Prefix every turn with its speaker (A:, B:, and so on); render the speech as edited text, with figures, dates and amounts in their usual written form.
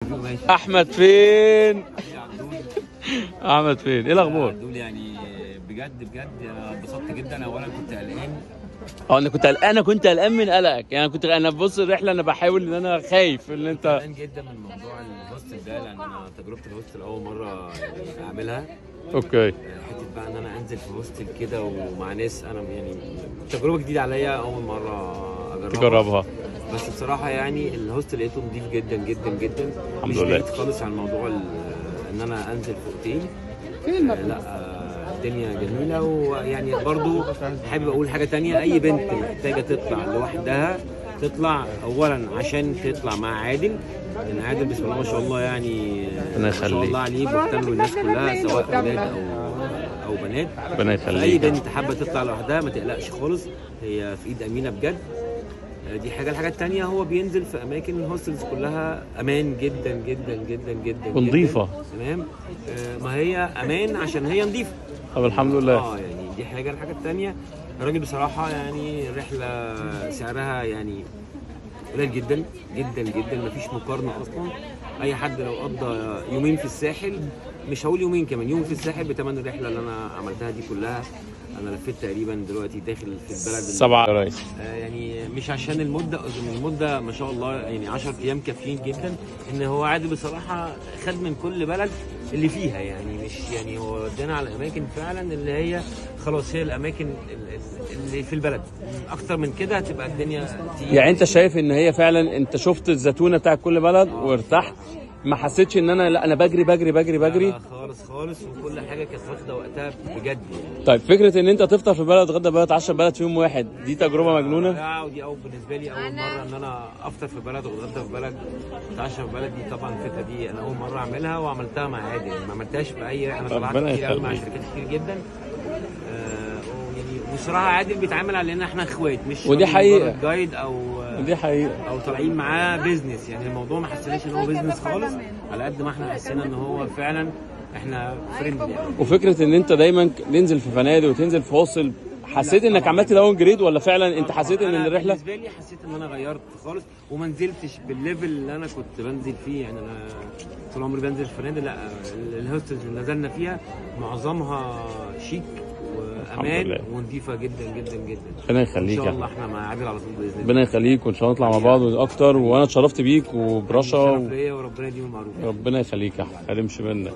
A: احمد فين؟ احمد فين؟ ايه الاخبار؟
B: دول يعني بجد بجد انا اتبسطت جدا. اولا كنت قلقان.
A: انا كنت قلقان، انا كنت قلقان من قلقك يعني. كنت انا بص الرحلة انا بحاول ان انا خايف ان انت
B: قلقان جدا من موضوع ال hostel ده، لان انا تجربه ال hostel اول مرة يعني اعملها.
A: okay.
B: حتة بقى ان انا انزل في hostel كده ومع ناس، انا يعني تجربه جديدة عليا، اول مرة اجربها.
A: تجربها.
B: بس بصراحة يعني ال hostel لقيته نضيف جدا جدا جدا.
A: الحمد لله.
B: مش بعيد خالص عن موضوع ان انا انزل في اوتيل. لا الدنيا جميلة. ويعني برضو حابب اقول حاجة تانية، اي بنت محتاجه تطلع لوحدها تطلع اولا عشان تطلع مع عادل، لان عادل بسم الله ما شاء الله يعني ما شاء الله عليه بيهتم بالناس كلها سواء اولاد او بنات.
A: ربنا يخليك.
B: اي بنت حابة تطلع لوحدها ما تقلقش خالص، هي في ايد امينه بجد. دي حاجة. الحاجة الثانية هو بينزل في اماكن ال hostels كلها امان جدا جدا جدا جدا
A: ونظيفه.
B: تمام. ما هي امان عشان هي نظيفة.
A: طب الحمد لله.
B: يعني دي حاجة. الحاجة الثانية الراجل بصراحة يعني الرحلة سعرها يعني قليل جدا جدا جدا، مفيش مقارنة اصلا. اي حد لو قضى يومين في الساحل، مش هقول يومين، كمان يوم في الساحل بثمن الرحلة اللي انا عملتها دي كلها. انا لفيت تقريبا دلوقتي داخل في البلد
A: 7 يا ريس.
B: يعني مش عشان المدة، المدة ما شاء الله يعني 10 ايام كافيين جدا. ان هو عادي بصراحة خد من كل بلد اللي فيها، يعني مش يعني هو ودانا على اماكن فعلا اللي هي خلاص هي الاماكن اللي في البلد. اكتر من كده هتبقى الدنيا تقيلة.
A: يعني انت شايف ان هي فعلا انت شفت الزتونه بتاع كل بلد وارتحت، ما حسيتش ان انا لا انا بجري بجري بجري بجري؟
B: خالص خالص، وكل حاجة كانت واخده وقتها بجد يعني.
A: طيب فكرة ان انت تفطر في بلد، غدا بلد، 10 بلد في يوم واحد، دي تجربه مجنونة.
B: ودي اول بالنسبة لي اول مرة ان انا افطر في بلد واتغدى في بلد واتعشى في بلد. دي طبعا الفكرة دي انا اول مرة اعملها، وعملتها مع عادل يعني، ما عملتهاش في اي، انا طلعت كتير قوي مع شركات كتير جدا. يعني بصراحة عادل بيتعامل على ان احنا اخوات، مش
A: ودي حقيقة
B: guide او
A: دي حقيقة
B: او طالعين معاه business. يعني الموضوع ما حسيناش ان هو business خالص، على قد ما احنا حسينا ان هو فعلا احنا friend يعني.
A: وفكره ان انت دايما ننزل في فنادق وتنزل في hostel، حسيت انك عملت downgrade ولا فعلا انت حسيت ان الرحلة؟
B: بالنسبة لي حسيت ان انا غيرت خالص، وما نزلتش بال level اللي انا كنت بنزل فيه. يعني انا طول عمري بنزل في فنادق، لا ال hostels اللي نزلنا فيها معظمها شيك وامان ونظيفه جدا جدا جدا.
A: ربنا يخليك.
B: ان شاء الله احنا مع عادل على طول باذن الله.
A: ربنا يخليك، وان شاء الله نطلع مع بعض اكتر. وانا اتشرفت بيك وبرشا
B: شرف ليا، وربنا يديم المعروف.
A: ربنا يخليك يا احمد، ما احرمش منك.